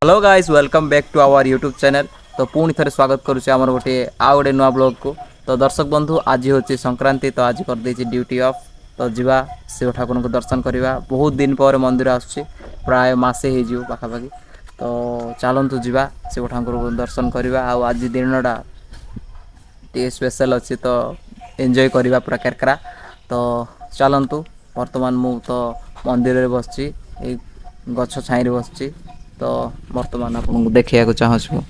Hello guys, welcome back to our YouTube channel. ତ ପୁଣି ଥରେ ସ୍ୱାଗତ କରୁଛି ଆମର ଗୋଟିଏ ଆଉ ଗୋଟେ ନୂଆ ବ୍ଲଗ୍କୁ। ତ ଦର୍ଶକ ବନ୍ଧୁ, ଆଜି ହେଉଛି ସଂକ୍ରାନ୍ତି। ତ ଆଜି କରିଦେଇଛି ଡ୍ୟୁଟି ଅଫ୍। ତ ଯିବା, ଶିବ ଠାକୁରଙ୍କୁ ଦର୍ଶନ କରିବା। ବହୁତ ଦିନ ପରେ ମନ୍ଦିର ଆସୁଛି, ପ୍ରାୟ ମାସେ ହେଇଯିବ ପାଖାପାଖି। ତ ଚାଲନ୍ତୁ ଯିବା, ଶିବ ଠାକୁରଙ୍କୁ ଦର୍ଶନ କରିବା। ଆଉ ଆଜି ଦିନଟା ଟିକେ ସ୍ପେଶାଲ୍ ଅଛି, ତ ଏନ୍ଜୟ କରିବା ପୁରା କେରକେରା। ତ ଚାଲନ୍ତୁ, ବର୍ତ୍ତମାନ ମୁଁ ତ ମନ୍ଦିରରେ ବସିଛି, ଏଇ ଗଛ ଛାଇରେ ବସିଛି। ତ ବର୍ତ୍ତମାନ ଆପଣଙ୍କୁ ଦେଖିବାକୁ ଚାହୁଁଛି ମୁଁ।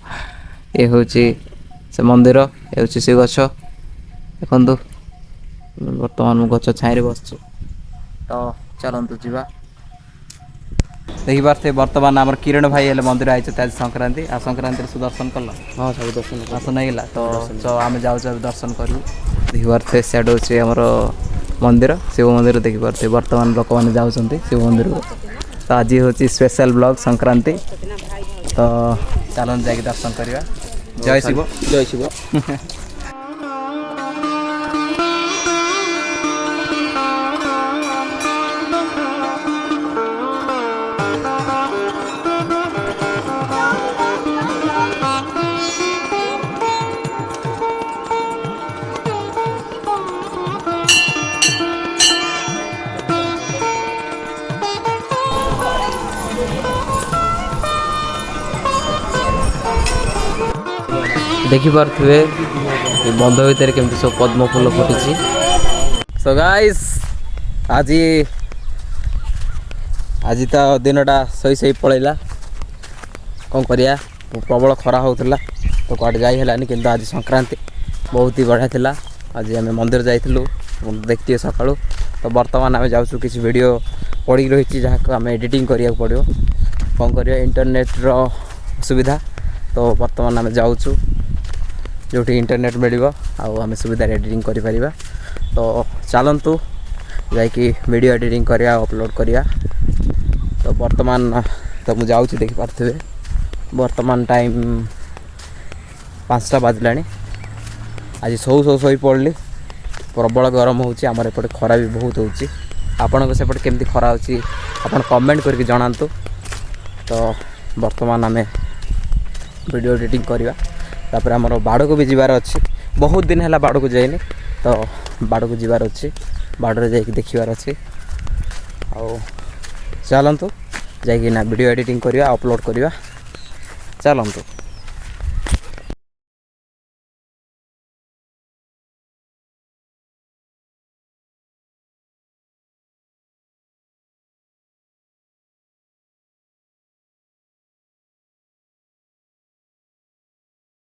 ଏ ହେଉଛି ସେ ମନ୍ଦିର, ଏ ହେଉଛି ସେ ଗଛ। ଦେଖନ୍ତୁ, ବର୍ତ୍ତମାନ ମୁଁ ଗଛ ଛାଇରେ ବସିଛି। ତ ଚାଲନ୍ତୁ ଯିବା। ଦେଖିପାରୁଥିବେ, ବର୍ତ୍ତମାନ ଆମର କିରଣ ଭାଇ ହେଲେ ମନ୍ଦିର ଆଇଛନ୍ତି। ଆଜି ସଂକ୍ରାନ୍ତି, ଆଉ ସଂକ୍ରାନ୍ତିରେ ସେ ଦର୍ଶନ କଲ? ହଁ, ସବୁ ଦର୍ଶନ। ଦର୍ଶନ ହେଇଗଲା। ତ ଆମେ ଯାଉଛୁ ଏବେ ଦର୍ଶନ କରିବୁ। ଦେଖିପାରୁଥିବେ, ସିଆଡ଼େ ହେଉଛି ଆମର ମନ୍ଦିର, ଶିବ ମନ୍ଦିର। ଦେଖିପାରୁଥିବେ, ବର୍ତ୍ତମାନ ଲୋକମାନେ ଯାଉଛନ୍ତି ଶିବ ମନ୍ଦିରକୁ। ତ ଆଜି ହେଉଛି ସ୍ପେଶାଲ ବ୍ଲଗ୍ ସଂକ୍ରାନ୍ତି। ତ ଚାଲନ୍ତୁ, ଯାଇକି ଦର୍ଶନ କରିବା। ଜୟ ଶିବ। ଜୟ ଶିବ। ଦେଖିପାରୁଥିବେ, ଏ ବନ୍ଧ ଭିତରେ କେମିତି ସବୁ ପଦ୍ମ ଫୁଲ ଫୁଟିଛି। ସୋ ଗାଇସ୍, ଆଜି ତ ଦିନଟା ଶୋଇ ଶୋଇ ପଳେଇଲା। କ'ଣ କରିବା, ପ୍ରବଳ ଖରା ହେଉଥିଲା, ତ କୁଆଡ଼େ ଯାଇ ହେଲାନି। କିନ୍ତୁ ଆଜି ସଂକ୍ରାନ୍ତି ବହୁତ ହି ବଢ଼ିଆ ଥିଲା। ଆଜି ଆମେ ମନ୍ଦିର ଯାଇଥିଲୁ, ଦେଖିଥିବେ ସକାଳୁ। ତ ବର୍ତ୍ତମାନ ଆମେ ଯାଉଛୁ, କିଛି ଭିଡ଼ିଓ ପଡ଼ିକି ରହିଛି, ଯାହାକୁ ଆମେ ଏଡ଼ିଟିଂ କରିବାକୁ ପଡ଼ିବ। କ'ଣ କରିବା, ଇଣ୍ଟରନେଟ୍ର ଅସୁବିଧା। ତ ବର୍ତ୍ତମାନ ଆମେ ଯାଉଛୁ ଯେଉଁଠି ଇଣ୍ଟରନେଟ୍ ମିଳିବ ଆଉ ଆମେ ସୁବିଧାରେ ଏଡ଼ିଟିଂ କରିପାରିବା। ତ ଚାଲନ୍ତୁ, ଯାଇକି ଭିଡ଼ିଓ ଏଡ଼ିଟିଂ କରିବା, ଅପଲୋଡ଼ କରିବା। ତ ବର୍ତ୍ତମାନ ତ ମୁଁ ଯାଉଛି, ଦେଖିପାରୁଥିବେ। ବର୍ତ୍ତମାନ ଟାଇମ୍ 5ଟା ବାଜିଲାଣି। ଆଜି ଶୋଉ ଶୋଉ ଶୋଇ ପଡ଼ିଲି। ପ୍ରବଳ ଗରମ ହେଉଛି ଆମର ଏପଟେ, ଖରା ବି ବହୁତ ହେଉଛି। ଆପଣଙ୍କ ସେପଟେ କେମିତି ଖରା ହେଉଛି, ଆପଣ କମେଣ୍ଟ କରିକି ଜଣାନ୍ତୁ। ତ ବର୍ତ୍ତମାନ ଆମେ ଭିଡ଼ିଓ ଏଡ଼ିଟିଂ କରିବା, ତାପରେ ଆମର ବାଡ଼କୁ ବି ଯିବାର ଅଛି। ବହୁତ ଦିନ ହେଲା ବାଡ଼କୁ ଯାଇନି, ତ ବାଡ଼କୁ ଯିବାର ଅଛି, ବାଡ଼ରେ ଯାଇକି ଦେଖିବାର ଅଛି। ଆଉ ଚାଲନ୍ତୁ, ଯାଇକି ନା ଭିଡ଼ିଓ ଏଡ଼ିଟିଂ କରିବା, ଅପଲୋଡ଼ କରିବା। ଚାଲନ୍ତୁ।